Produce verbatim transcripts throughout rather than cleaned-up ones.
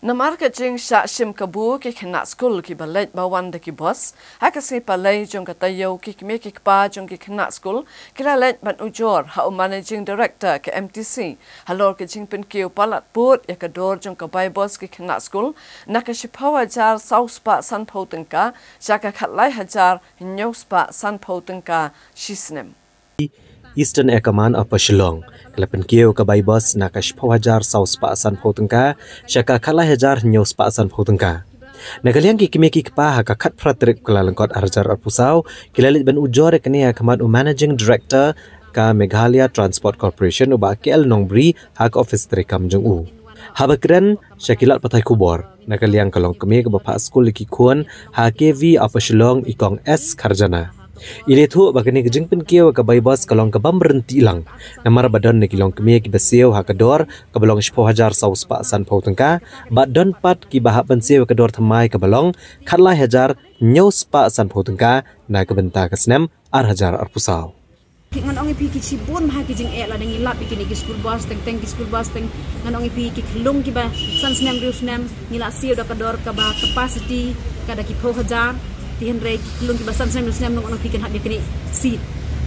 Namar ka jingshah shim kabu ki khynnah skul kiba leit ba wan da ki bus, ha ka sngi Palei jong ka taïew ki kmie ki kpa jong ki khynnah skul ki la leit ban ujor ha u Managing Director ka M T C halor ka jingpynkiew palat pud ïa ka dor jong ka bai bus ki khynnah skul na ka shiphew hajar saw spah sanphew tyngka sha ka khatlai hajar hynñiew spah sanphew tyngka shi snem. Eastern Air Command Upper Shillong ka la pynkiew ka bai bus na ka shiphew hajar saw spah sanphew tyngka sha ka khatlai hajar hynñiew spah sanphew tyngka. Na ka liang ki kmie ki kpa, ha ka khatphra tarik Kyllalyngkot arhajar arphew saw ki la leit ban ujor ïa kane ha khmat u Managing Director ka Meghalaya Transport Corporation, u Bah K L Nongbri, ha ka ophis treikam jong u. Haba kren sha ki lad pathai khubor na ka liang ka longkmie kaba phah skul ïa ki khun ha K V Upper Shillong, i Kong S Kharjana, i la ïathuh ba kane ka jingpynkiew ka bai bus ka long ka bym ryntih lang, namar ba don na ki longkmie kiba siew ha ka dor kaba long shiphew hajar saw spah sanphew tyngka, bad don pat kiba hap ban siew ha ka dor thymmai kaba long khatlai hajar hynñiew spah sanphew tyngka na ka bynta ka snem arhajar arphew saw. Ngan ong ïa phi, ki shibun bha ki jingeh lada ngi lap ïa kine ki school bus, teng teng ki school bus, teng ngan ong ïa phi, ki khyllung kiba san snem hynriew snem ngi la siew da ka dor kaba capacity ka da ki phew hajar. Te hynrei ki khyllung kiba san snem hynriew snem ngan ong ïa phi, kin hap ïa kane seat.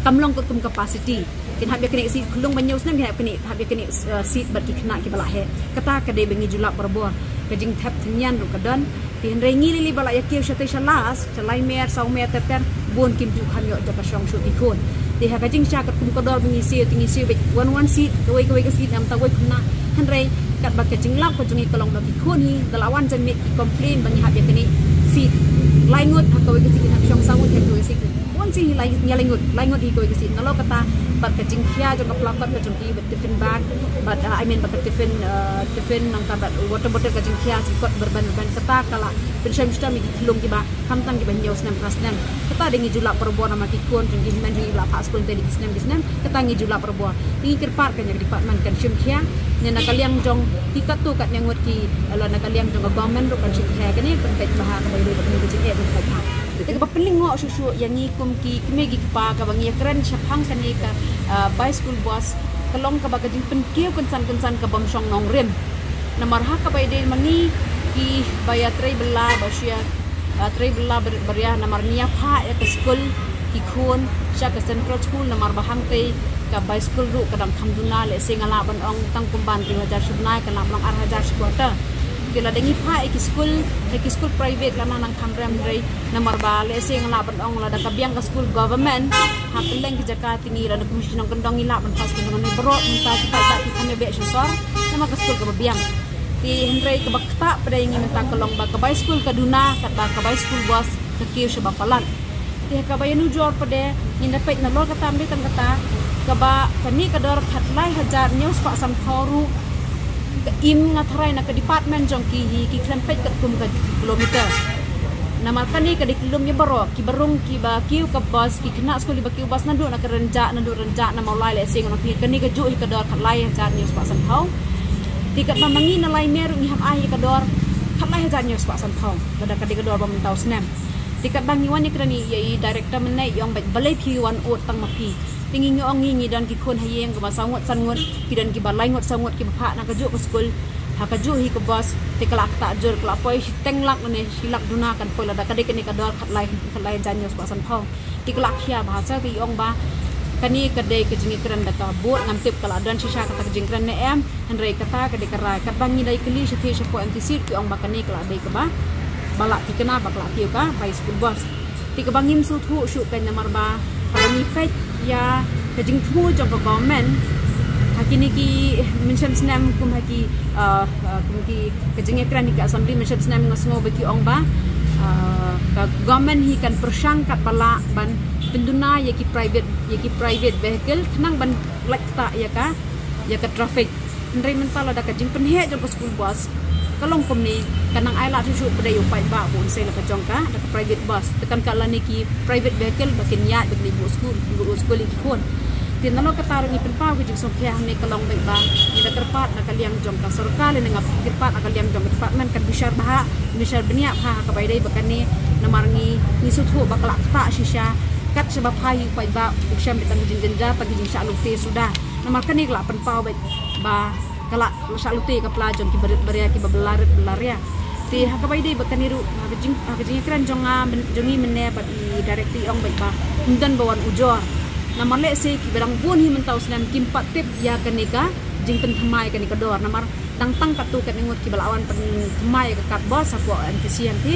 Kam long ka kum capacity. Kin hap ïa kane seat, khyllung ba hynñiew snem kin hap kane, hap ïa kane, eh, seat bad ki khynnah kiba la heh. Kata ka dei ba ngi ju lap barabor. Ka jingthep thynnian ruh ka don. Te hynrei ngi lili ba la ïa kiew shatei sha last, sha lai mer, saw mer, ter ter, bun kim ju kham ïoh jaka shong shuh ki khun. Te ha ka jingshah katkum ka dor ba ngi siew, te ngi siew beit wan wan seat, kawei kawei ka seat, namar ta wei khynnah. Hynrei katba ka jinglap ka jong ngi ka long ba ki khun hi da la wan janmiet ki complain ba ngi hap ïa kane seat. Lai ngut ha kawei ka seat, ngi hap shong saw ngut ha kawei ka seat. Wan seat hi lai, ïa lai ngut, lai ngut hi kawei ka seat. Nalor kata bad ka jingkhia jong ka pla kot ka jong ki, bad tiffin bag, bad, uh, I mean, bad ka tiffin, uh, tiffin, nangta bad water bottle, ka jingkhia jingkot berben berben. Kata ka la pynshoi shitom ïa ki khyllung kiba khamtam kiba hynñiew snem, phra snem. Kata dei ngi ju lap barabor namar ki khun jong ngi, hynmen jong ngi ba la phah skul te dei ki snem ki snem. Kata ngi ju lap barabor. Te ngi kyrpad ka ïa ka department kan shim khia. Ne na ka liang jong ki katto katne ngut ki, lada na ka liang jong ka government ruh kan shim khia kane, pynpeit bha ka bai ruh ka jingeh ruh pynpeit bha. Te kaba pynlyngngoh shuh shuh ïa ngi kum ki kmie ki kpa kaba ngi ïakren shaphang kane ka, ah, bai school bus, ka long kaba ka jingpynkiew kynsan kynsan ka bym shong nongrim. Namar ha kaba ïadei ma ngi kiba ïatrei bylla ba shu ïa, ah, trei bylla bar-, baria, namar ngi ïa phah ïa ka skul ki khun sha ka central school, namar ba hangtei ka bai school ruh ka dang kham duna, lehse nga lah ban ong tang kumban hynriew hajar shi bnai, ka lah ban ong ar hajar shi quarter. Te lada ngi phah ïa ki skul, ïa ki skul private la nang kham rem, hynrei namar ba lehse nga lah ban ong lada ka biang ka skul government ha kylleng ki jaka, te ngi lada kum shnong kyndong ngi lah ban phah skul, namar baroh mynta ki paidbah ki kham ïa beh sha sor namar ka skul kaba biang. Te hynrei kaba ktah pat ïa ngi mynta ka long ba ka bai skul ka duna, katba ka bai school bus ka kiew shaba palat. Te ha kaba ïanujor pat de ngin da peit nalor kata, ym dei tang kata, kaba kane ka dor khatlai hajar hynñiew spah sanphew ruh, ka im, nga tharai na ka department jong ki hi ki khlem peit katkum ka kilometer. Namar kane ka dei ka lum ïa baroh, kiba rung kiba kiew ka bus, ki khynnah skul kiba kiew bus naduh na ka Rynjah, naduh Rynjah na Mawlai, lehse ngan ong ïa phi, kane kajuh hi ka dor khatlai hajar hynñiew spah sanphew. Te katba ma ngi na Laimeh ruh ngi hap ai hi ka dor khatlai hajar hynñiew spah sanphew, lada ka dei ka dor ba mynta u snem. Te katba ngi wan ïakren ïa i director mynne, i ong beit balei phi wan ud tang ma phi. Te ngi, ngi ong ngi, ngi don ki khun ha ïing kaba saw ngut san ngut, ki don kiba lai ngut saw ngut kiba phah na kajuh ka skul ha kajuh hi ka bus. Te ka la ktah jur, ka la poi shiteng lak ne shi lak duna kan poi lada ka dei kane ka dor khatlai, khatlai hajar hynñiew spah sanphew. Te ka la khia bha sha, te i ong ba kane ka dei ka jingïakren da ka board, ngam tip ka la don shisha kata ka jingkren ne em. Hynrei kata ka dei ka rai, katba ngi da ïakylli shathie shapoh M T C, ki ong ba kane ka la dei kaba, ba la thikna ba ka la kiew ka bai school bus. Te kaba ngim sngewthuh shuh ka namar ba haba ngi peit ïa ka jingthmu jong ka government ha kine ki mynshem snem, kum ha ki, ah, ah, kum ki, ka jingïakren ha ki assembly mynshem snem, nga sngew ba ki ong ba, ah, ka government hi kan pyrshang katba lah ban pynduna ïa ki private, ïa ki private vehicle khnang ban lait ktah ïa ka, ïa ka traffic. Hynrei mynta lada ka jingpynheh jong ka school bus ka long kumne, ka nang ai lad shuh shuh pat ïa u paidbah ba un sei la ka jong ka da ka private bus. Te kan ka lane ki private vehicle ba kin ïaid ba kin buh skul, buh skul ïa ki khun. Te nalor kata ruh ngi pynpaw ka jingsngewkhia hangne, ka long beit ba ngi da kyrpad na ka liang jong ka sorkar lane nga kyrpad na ka liang jong ka department kan bishar bha, bishar bniah bha ha kaba ïadei bad kane, namar ngi, ngi sngewthuh ba ka la ktah shisha. Kat shaba phai hi u paidbah u shem beit tang ka jingjynjar, tang ka jingshah lute suda. Namar kane ka la pynpaw beit ba ka la shah lute ka pla jong ki barit baria ki ba bla rit bla ria. Te ha kaba ïadei bad kane ruh ha ka jing ha ka jingkren jong nga jong ngi mynne bad i director i ong bad ba ym don ba wan ujor. Namar lehse ki ba dang bun hi mynta u snem kim pat tip ïa kane ka jingpynthymmai kane ka dor. Namar dang tang katto katne ngut ki ba la wan pynthymmai ka card bus hapoh N T C hangte.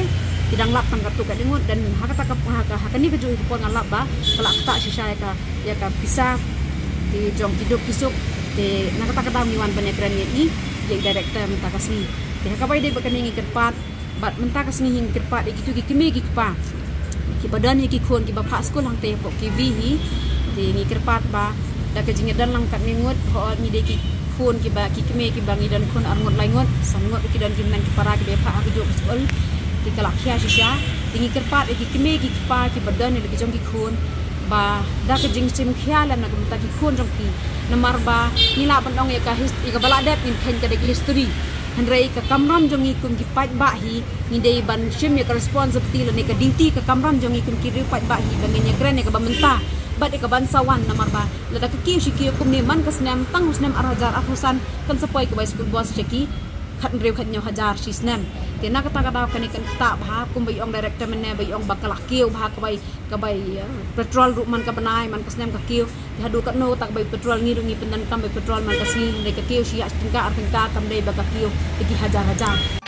Ki dang lap tang katto katne ngut dan ha kata ka ha kane ka juh ka por nga lap ba ka la ktah shisha ïa ka ïa ka pisa. Te jong ki duk ki suk te na kata ka daw ngi wan ban ïakren ïa i ïa i director mynta ka sngi. Te ha kaba ïadei bad kane ngi kyrpad bad mynta ka sngi hi ngi kyrpad ïa kitu ki kmie ki kpa ki ba don ïa ki khun ki ba phah skul hangte hapoh K V hi. Te ngi kyrpad ba da ka jingïadon lang katne ngut hooid ngi dei ki khun ki ba ki kmie ki ba ngi don khun ar ngut lai ngut san ngut ki don ki mnang ki para ki ba phah ha ka juh ka skul. Te ka la khia shisha te ngi kyrpad ïa ki kmie ki kpa ki ba don ïa ki jong ki khun ba da ka jingshim khia lem na ka bynta ki khun jong ki. Namar ba ngi lah ban ong ïa ka his- ïa ka ba la dep ngin kheiñ ka dei ka history. Hynrei ka kamram jong ngi kum ki paidbah hi ngi dei ban shim ïa ka responsibility lane ka duty ka kamram jong ngi kum ki riew paidbah hi ba ngin ïakren ïa ka ba mynta bad ïa ka ban sa wan. Namar ba lada ka kiew shi kiew kumne man ka snem tang u snem ar hajar arphew san kan sa poi ka bai school bus sha ki khathynriew khathynñiew hajar shi snem. Te na kata ka daw kane kan ktah bha kum ba i ong director mynne ba i ong ba ka la kiew bha ka bai ka bai, eh, petrol ruh man ka bnai man ka snem ka kiew. Te haduh katno kata ka bai petrol ngi ruh ngi pyndonkam bai petrol man ka sngi hynrei ka kiew shi ïa shi tyngka ar tyngka kam dei ba ka kiew ïa ki hajar hajar.